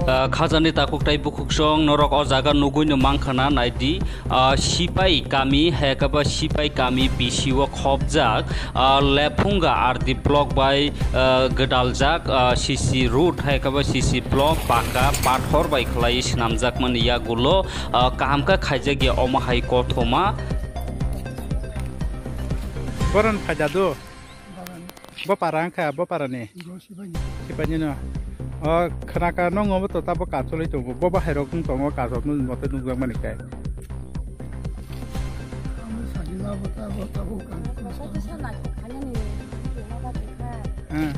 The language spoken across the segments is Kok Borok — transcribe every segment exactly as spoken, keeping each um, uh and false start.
Ah, khajani takhuk tai bukhuksong norok o jaga nugui no mankha na naidi. Ah, Sipai kami, hekaba Sipai kami B C o khobjak, ah, Lephunga R D block bai, ah, gwdaljak, ah, C C road, hekaba C C block, paka, pathor bai khlai swnamjakmani yagulo, ah, kaham khe khaijak ya omo hai kothoma. Boron phaida do. Bo para wngkha, bo para ni. Sipaini no. O khnaka nongo bo to tabo kacholi tongo. Bo bahai rok wng tongo, kachok no mote nukjak mani khe. Hmm.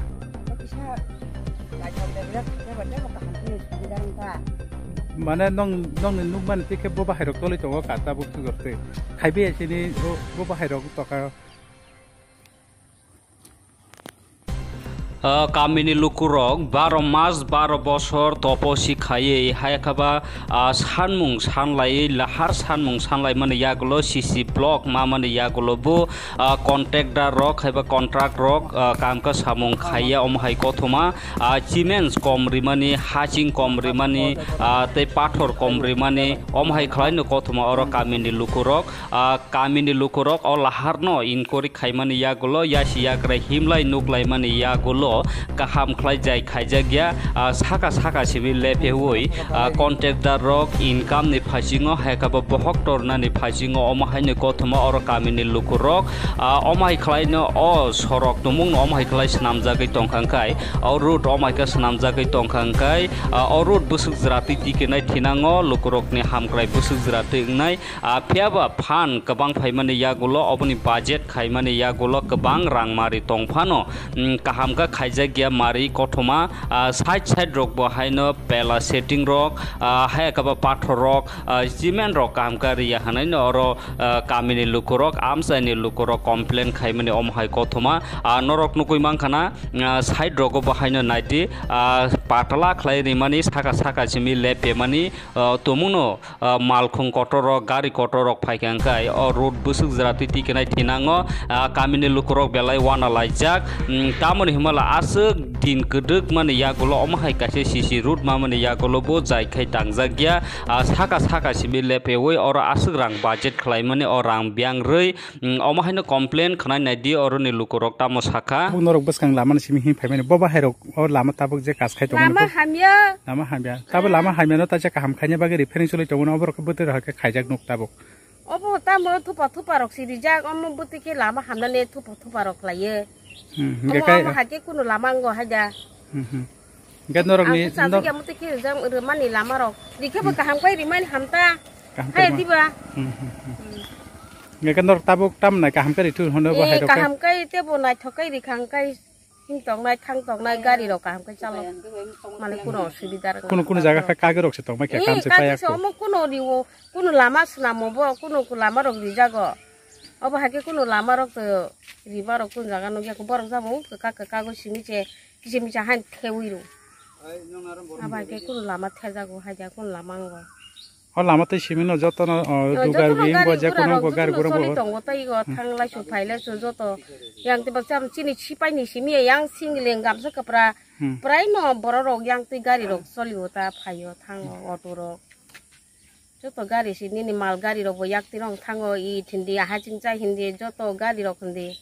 Mane nong, nongni nukmani tikhe bo bahai rok tolwi tongo, ka tabuk thwngor twi. Khaibe sini bo, bo bahai rok tokha. Ah, kamini lukurok baro mas, baro bosor toposi khaiwi, hai khe ba, ah, sanmung sanlaiwi, lahar sanmung sanlaimani yagulo C C block mamani yagulo bo, ah, contractor rok haiba contract rok, ah, kam khe samung khaiya, omo hai kothoma, ah, cements kom rimani, haching kom rimani, ah, tei pathor kom rimani, omo hai khlaino kothoma oro kamini lukurok. Ah, kamini lukurok o laharno inquiry khaimani yagulo, yasi yakrai himlai nuklaimani yagulo kaham khlai jai khaijakya, ah, saka saka simi lepheui, ah, contractor rok income ni phasingo, hai khe bo bohok tornani phasingo, omo haino kothoma oro kamini lukurok, ah, omo hai khlaino o sorok tumungno omo hai khlai swnamjagwi tongkha hwnkhe, o road omo hai khe swnamjagwi tongkha hwnkhe, ah, o road bwswk jwratwi tikenai thinango, lukurokni hamkrai bwswk jwratwi wngnai, Ah, phiya ba phan kwbang phaimani yagulo, oboni budget khaimani yagulo kwbang rang mari tong phano, mm, kaham khe khaijak ya mari kothoma, ah, side side rok bo haino pela setting rok, ah, hai khe ba pathor rok, ah, cement rok kaham khe riya hwnwi no oro, ah, kamini lukurok, amchaini lukurok complain khaimani omo hai kothoma, ah, norok nugui mankha na, ah, side rogo bo haino naidi, ah, patala khlai rimani saka saka simi lep pemani, ah, tumungno, ah, malkhung kotor rok, gari kotor rok phaikha hwnkhe o road bwswk jora twi tikenai thinango, ah, kamini lukurok belai wana laijak. Mm, tamoni hwnba la aswk din kwdwk mani yagulo omo hai kaisa C C road mamani yagulo bo jai khai tangjak ya, ah, saka saka simi lepeui oro aswk rang budget khlaimani o rang biyang rwi, mm, omo haino complain khnai naidi oroni lukurok tamo sakha. Norok bwskang lamani simi hin phaimani bo bahairok o lama tabuk je kas khai tongo. Lama hamya. Lama hamya. Tabo lama hamya no ta je kaham khaina bagwi reference choli tongo, oborok bwtwi rok khe khaijak nuk tabuk. Obo tamo thupa thupa rok si rijak, omo bwtwi khe lama hamnani thupa thupa rok khlaiyo. Hmm, omo, hwnkhe kai omo hai khe kunu lama wngo haida. Hmm, hmm. Hwnkhe norok ni, ang khe chajak ya mutwi khe rijak rwmani lama rok. Rikhe bo kaham khai rimani hamta. Kaham khai diba? Hmm, hmm, hmm. Hmm. Hwnkhe norok tabuk tamnai kaham khai rithu hwnwi bo hai rok khe? Kaham khai tebo naithok khai rikhang khai. Him tongnai, thang tongnai, gari rok kaham khe chalo. Mane kuno osubida rok. Kuno kuno jaga khe kagwi rok se tongma khe, eh, kam se kagwi paya se ko. Omo kuno riwo, kuno lama swnamo bo, kuno ku lama rok rijago. Obo hai khe kuno lama rok to riba rok kuno jaga nukya kho, borok jabo wng kha kagwi simi se kisa misa han thewi rw. Abo hai khe kuno lama thejago, hai khe kuno lama wngo. O lama tei simi no joto no, o, o, dugar joto no bini gari bo je gura kono rok bo gari joto no gura choli bo. Tongo tei o, hmm, thang lai su phai lai su joto. Yang tei baksa chini sipai ni simi yang sing leng gamsa kapra. Hmm. Prai no borok rok yang tei gari rok choli o ta phai o thang o auto rok. Joto gari si nini mal gari rok bo yak twi rong thango i thindi ahai ching chai hindi joto gari rok hindi.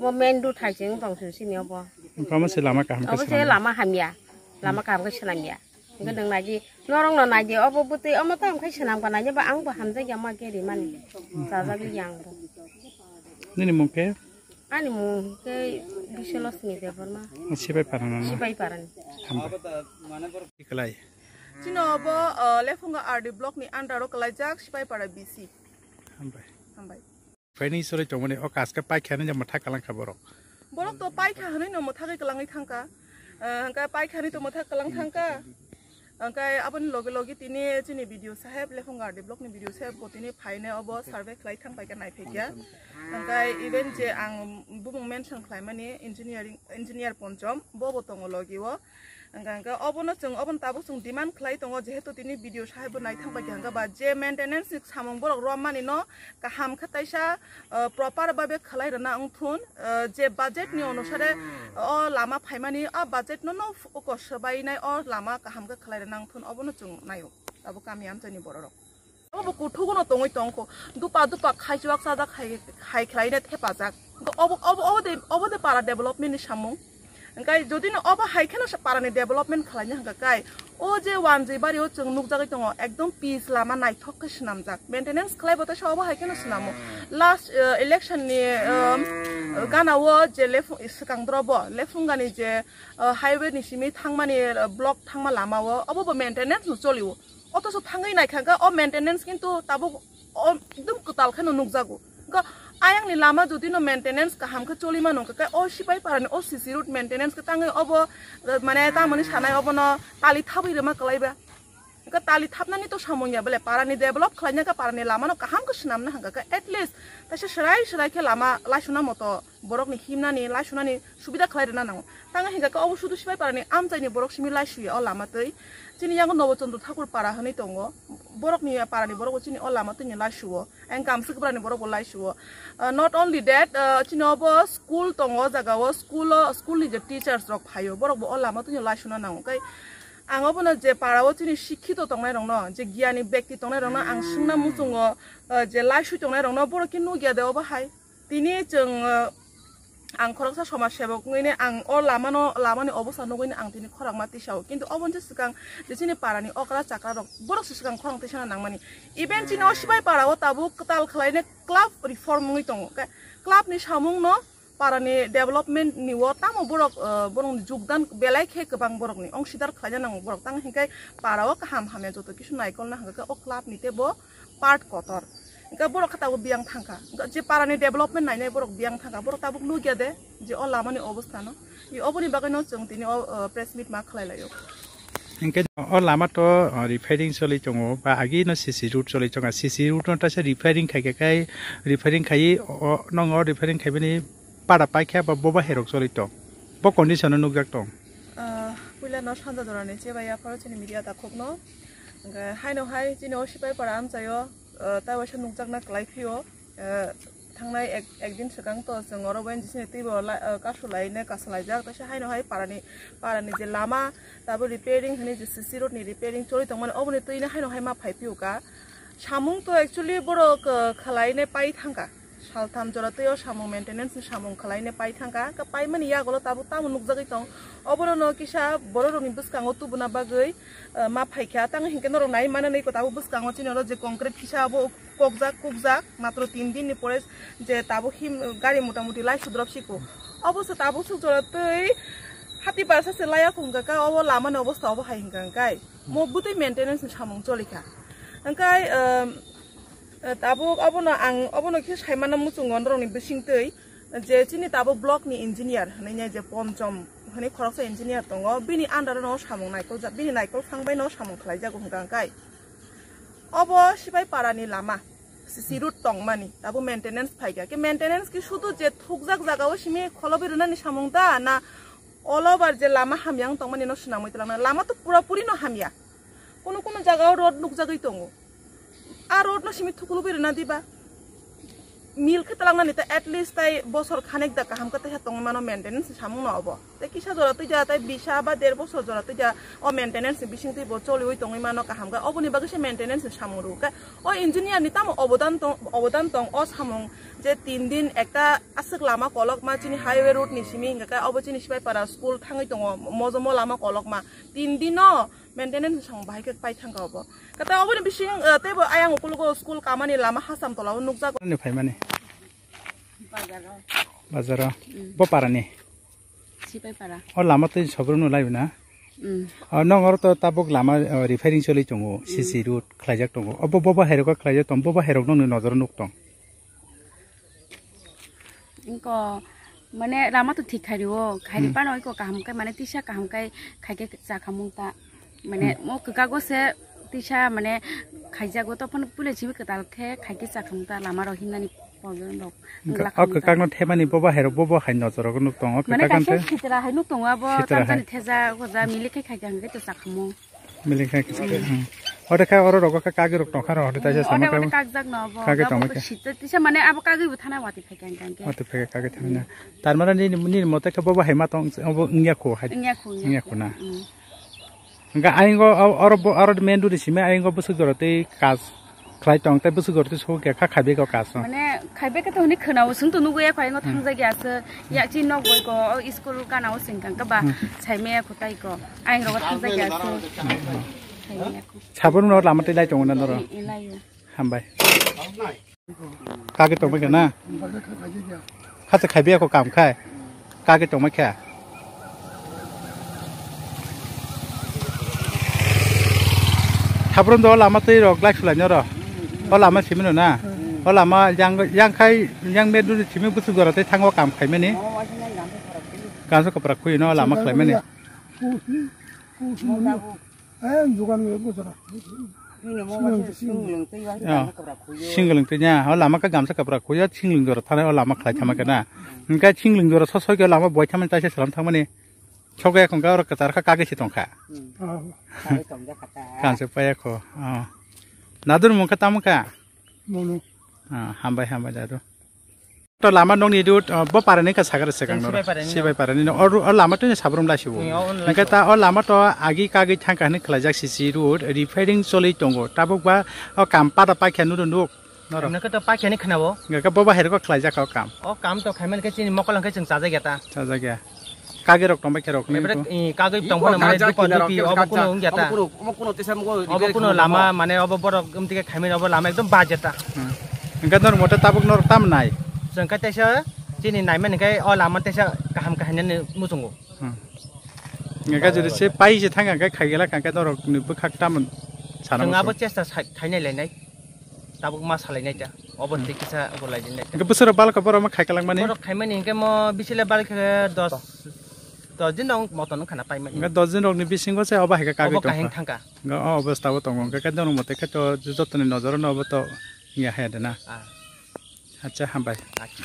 Mo main road hai se wng tong sini obo. Omo se lama kaham khe swnam ya. Obo se lama hamya. Lama kaham khe swnam ya. Hwnkhe nwng nai di, norok no nai di, obo bwtwi omo tamo khe swnam ka nai di ba, ang bo hamjak ya ma khe rimani. Chajak ya ang bo. Nini mung khe? Ani mung khe Biswalosmi Debbarma. Sipai para na na? Sipai para ni. Hambai. Kwlai. Chini obo, uh, Lephunga R D block ni under o kwlaijak Sipai para B C. Hambai. Hambai. Phaini chwrai tongmani o kaske paikha hwnwi mwthak kalang kha borok. Borok to paikha hwnwi no mwthagwi kwlangwi thangkha. Eh, hwnkhe paikha hwnwi to mwthak kwlang thangkha. Hwnkhe aboni loge loge tini chini B D O saheb, Lephunga R D block ni B D O saheb bo tini phainai obo survey khlai thang paikha, nai phaikha. Hwnkhe even je ang bumung mention khlaimani engineering, engineer Ponchom, bo bo tongo logi o. Hingka hingka obono chwng, obono tabuk chwng demand khlai tongo, jehetu tini video sahaibo naithang bai hingka ba je maintenance ni samung borok romani no kaham khe taisa, uh, proper babe khlai rwna wngthun, uh, je budget ni onusare o lama phaimani, a budget no no focus bainai o lama kaham khe khlai rwna wngthun, obono chwng naio tabuk kami amchaini borok rok. Obo kuthugo no tongwi tongkho. Dupa dupa khaichuak sajak hai, hai khlaina thepajak. Obo, obo, obo de, obo de para development ni samung. Hingkai jodi no obo hai kheno sa para ni development khlaina hingka kai. O je Wanjwi bari o chwng nukjagwi tongo, ekdom pis lama naithok khe swnamjak. Maintenance khlai bo teisa obo hai kheno swnamo. Last, uh, election ni, um, gana o je lefu-, swkang doro bo, Lephunga ni je, uh, highway ni simi thangmani, uh, block thangma lama o, obo bo maintenance no cholio. Otoso thangwi naikha hwnkhe o maintenance kintu tabuk o ekdum kwtal kheno nukjago. Hwnkhe ayangni lama jodi no maintenance kaham khe choli mano hwnkhe o Sipaipara ni o C C road maintenance khe tangwi obo, eh, mane tamoni sanai obono tali thabwi rwma kwlaiba. Hwnkhe tali thabnani to samung ya bole, parani develop khlaina khe parani lama no kaham khe swnamna hwnkhe at least taisa swrai swrai khe lama laisuna moto borokni himnani, laisunani subida khlai rwna nango. Tangwi hingka khe obo sudu Sipaipara ni amchaini borok simi laisuya o lama twi. Chini yango Nobo Chandra Thakur para hwnwi tongo. Borokni parani borok bo chini o lama twini laisuo. Ang Kamsik parani borok bo laisuo. Uh, not only that, uh, chini obo school tongo, o jaga o school o, school ni je teachers rok phaio, borok bo o lama twini laisuna nango. Kai ang obono je para o chini sikhito tongnai rokno, je giyani bekti tongnai rokno ang swngna muchungo, uh, je laisu tongnai rokno borok khe nugya de obo hai. Tini chwng, uh, ang khoroksa somaj sebok wngwi ne ang o lamano, lamani obostha nugwi ne ang tini khorangma tisao. Kintu oboni swkang je chini parani okra chakra rok borok se swkang khorang tisana nangmani. Even chini o Sipaipara o tabuk kwtal khlai ne club reform wngwi tongo. Khe club ni samung no parani development ni o tamo borok, uh, borok ni jogdan belai khe kwbang borok ni ongsidar khlaina nango borok. Tang hinkai para o kaham hamya joto kisu naikolna hwnkhe o club ni tei bo part kotor. Hingke borok khe tabuk biyang thangkha. Hingke je parani development nainai borok biyang thangkha. Borok tabuk nugya de je o lamani obostha no. I oboni bagwi no chwng tini o, o, press meet ma khlai laio. Hingke o lama to, o, repairing choli tongo ba agi no C C road choli tongo. C C road no taisa repairing khaikha khai repairing khai o, o, nongo repairing khaibani pada paikha ba boba herok choli tong. Bo condition no nukjak tong. Ah, puila no sanja jorani chebaiya pharo chini media takhuk no. Hingke haino hai chini o Sipaipara amchaio. Ah, tai waisa nukjakna kwlai phio, ah, thangnai ek, ekdin swkang to chwng oro N G C ni twibo la-, ah, kasu laine kasalaijak, teisa haino hai parani, parani je lama tabuk repairing hwnwi je C C road ni repairing choli tongmani, oboni twino haino hai ma phai phio ka. Samung to actually borok, ah, khwlaine pai thangka. Saltham jora twi o samung maintenance ni samung khwlaine pai thangka, hwnkhe paimani yagulo tabuk tamo nukjagwi tong. Oborokno kisa bororokni bwskango tubuna bagwi, eh, ma phaikha. Tang hinkhe norok nai mano nai ko tabuk bwskango chini oro je concrete kisa abo kokjak, kukjak, matro tin din ni pore je tabuk him, gari mota moti lai sudrop siko. Obo se tabuk suk jora twi hati barsa se laya khum kaka, obo lama ni obostha obo hai hinkha hwnkhe mo bwtwi maintenance ni samung cholikha. Hwnkhe, eh, Eh, tabuk obono ang, obono khe saimano muchungo norokni bisingtwi je chini tabuk block ni engineer hwnwi je Ponchom hwnwi khoroksa engineer tongo, bini under no samung naikol ja-, bini naikol phang bai no samung khlai jago hwnkha hwnkhe obo Sipaipara ni lama C C road tongmani tabuk maintenance phaikha, khe maintenance khe sudu je thukjak jaga o simi kholobi rwnani samung da na all over je lama hamya wng tongmani no swnamwi twlangna, lama to pura puri no hamya, kunu kunu jaga o road nukjagwi tongo. A road no simi thukulubwi rwna diba? Mil khe twlangnani ta at least tai bosor khanek da kaham khe teisa tongwi mano maintenance samung no obo. Tei kisa jora twi ja tai bisa ba der bosor jora twi ja o maintenance ni bising twi bo choliwi tongwi mano kaham khe oboni bagwi se maintenance ni samung rw khe o engineer ni tamo obodan tong, obodan tong o samung je tin din ekta aswk lama kolokma chini highway road ni simi hingkha khe obo chini Sipaipara school thangwi tongo mojomo lama kolokma tin din no maintenance ni samung bahai khe pai thangkha obo. Kata oboni bising, eh, teibo ayang ukulugo school kamani lama hasam tola o nukjago. Ani phaimani? Bazaro. Bazaro. Mm. Bo parani? Sipaipara. O lama twi sobrum no laibina? Mm. O nong oro to tabuk lama, eh, repairing choli tongo, C C road khlaijak tongo. Obo boba herok khlaijak tong, boba herok nongni nojoro nuk tong? Inko, mane, lama to thik khai rio, khai ri Hmm. pano iko kaham kai, mane, tisa kaham kai, khai ke cha khamung ta. Mane, Hmm. mo kaka go se tisa, mane, khai jago to phano pule chimi kwtal khe khai ke cha khamung ta, lama ro himnani Hwnka o kwkakno thepmani bobo hai rok bobo hai nojoro nuk tongo, o kwkak kaisa sitra hai nuk tongo, abo sitra hai. Tamjani theja goja milik khai khai hwnka to chakhamu. Milik khai kisa. Hmm. Ode kha oro rogo kha kagwi rok tongkha ro, hode taisa sama kagwi tongma kha. Sitra tisa mane abo kagwi bo thana wati phai kang kang khe. Wati phai kagwi thana. Tar mane nini, nini mote khe bobo hai ma tong, obo wngya kho hai. Wngya kho, wngya kho na. Hmm. Hwnka ayang o, o, oro bo, oro main road ni simi ayang o bwswk jora tei kaj khlai tong tei bwswk jora tei sokya kha khaibe ko kaj no. Mane khaibe khe to hwnwi khwnao, chwng to nugwi ya kho ayang o thangjak ya se, ya chi nok bai ko, o school gana o sengkang khe ba saimaya kho tai ko, ayang rogo thangjak ya se. Saimaya kho. Sabun no lama tei lai tongo na noro. Hambai. Kagwi tongma khe na? Hati khaibe ko kam khai. Kagwi tongma khe. Habron do lama tei rok glak sulai noro. O lama simino na. O lama yang, yang khai, yang medu simi busu gora tei thango kam khaimani. Ganso kapra khuino lama khlaimani. Singling twi nya, o lama khe gamsa kapra khuyo, singling jora thana o lama khlai thama khe na. Hwnkhe singling jora sosoi khe lama boi thama taisa salam thangmani. Sokya khungkha oro kwchar kha kagwi se tongkha. Kanse paya kho. Nadur mungkha tamo kha. Ah, hambai, hambai, dadu. To lama nokni road, ah, bo parani ka sakar se kang noro. Sibai parani no. Sibai parani no. O ru-, o lama to ni sabrum lai sibo. Hingke ta o lama to agi kagwi thangka hini khlaijak sisi road, repairing choli tongo. Tabuk ba o kam pada paikha nuru nuk. Noro. Nokhe to paikha ni khnabo. Hingke bo bahai ko khlaijak o kam. O kam to khaiman khe chini mokol hingke chwng chajak ya ta. Chajak ya. Kagwi rok tongbai khe rok ni. Kagwi tong phano mane dupa dupi obo kuno wngya ta. Obo kuno lama mane obo borok umtike khaimani obo lama ekdom bajeta. Hwnkhe nor mote tabuk nor tam nai. Chwng khe teisa chini naimani khe o lama teisa kaham kaham nani muchungo. Hwnkhe jodi se pai se thang khe khaigela khe norok ni bwkhak tam sana. Chwng abo chesta khainai lainai. Tabuk ma salai nai ta. Obo tei kisa obo lai din nai ta. Hingke bwswk rok balkha borok ma khai kalangmani? Borok khaimani hingke mo bisile balkha dos, dos din rok moton khana paimani. Hingke dos din rokni bisingo se obo hai khe kagwi tongkha. Obo kahing thangkha. Hingke o obostha o tongo. Hingke khe norok mote khe to jotoni nojoro no obo to ya haya de na. Ah. Acha, hambai. Acha.